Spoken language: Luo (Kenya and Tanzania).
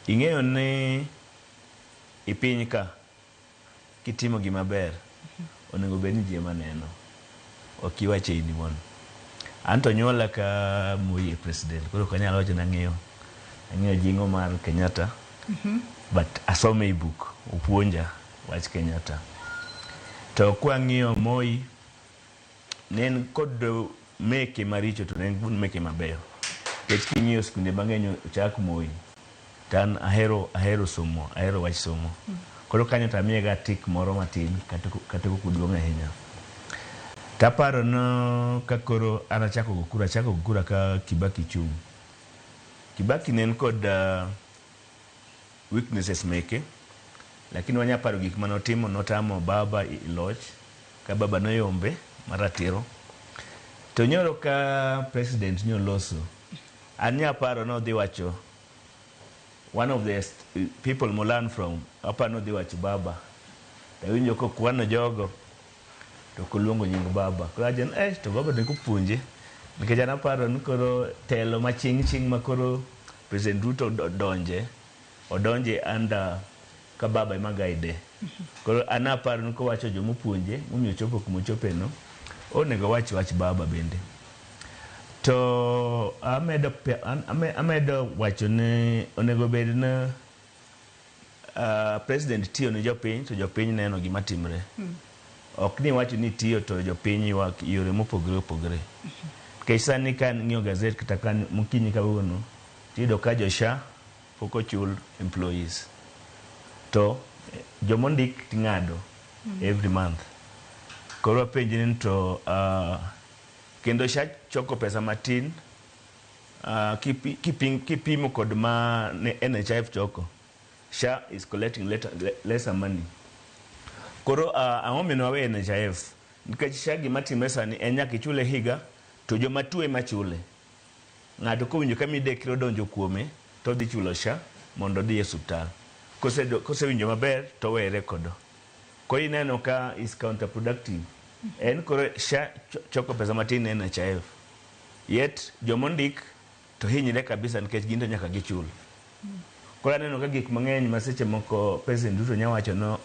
Ing'eyo ni i piny ka kitimo gima ber onego bed ni ji ema neno, ok iwache in iwuon. An to onyuola ka Moi e president, koro ok anyal wacho ni ang'eyo jingo mar Kenyatta, but asome e buk, opuonja wach Kenyatta. To kwang'iyo Moi, ne en kod meke maricho to ne en kod meke mabeyo. Nikech king'iyo skunde mang'eny ochak Moi, to an ahero somo, ahero wach somo. Koro kanyo to amiye ga tik moro matin kata ok oduong' ahinya. Taparo no ka koro an achako go kura, achako go kura ka Kibaki chung'. Kibaki ne en kod weaknesses meke, lakini wanya paro gik manotimo, notamo baba i loch, ka baba noyombe maratiro. To nyoro ka president nyoloso, an nyaparo nodhi wacho one of the people mo learn from, aparo nodhi wacho baba. Tawinjo kokwano jogo, to ok oluongo nying baba. Koro awacho ni eh, to baba nego puonje. Nikech an aparo ni koro telo maching' ching' ma koro President Ruto donje, odonje under ka baba ema guide. Koro an aparo ni kowacho jomopuonje, momiyo ochopo kumochope no, onego owach wach baba bende. To amedo wacho ni onego bed ni president tiyo ne jopiny to jopiny neno gima timre. Ok ni iwacho ni tiyo to jopiny ywak yore mopogore opogore. Nikech sani ka ng'iyo gazet kata ka mokinyi kawuono, tiyudo ka jo SHA pok ochul employees. To jomondik ting'ado every month. Koro wapenjre ni to kendo SHA choko pesa matin kipimo kod ma ne NHIF choko. SHA is collecting lesser money. Koro ang'o momiyo wawe NHIF? Nikech SHA gima timre sani en nyaka ichule higa to joma tuo ema chule. Ng'ato kowinjo ka midekre odonjo kuome to odhi chulo SHA mondo odhi e osiptal. Kosewinjo maber to owere kodo. Koro ineno ka is counterproductive. En koro SHA choko pesa matin ne NHIF. Yet jomondik to hinyre kabisa nikech gin to nyaka gichul. Koro aneno ka gik mang'eny ma seche moko President Ruto nya wacho no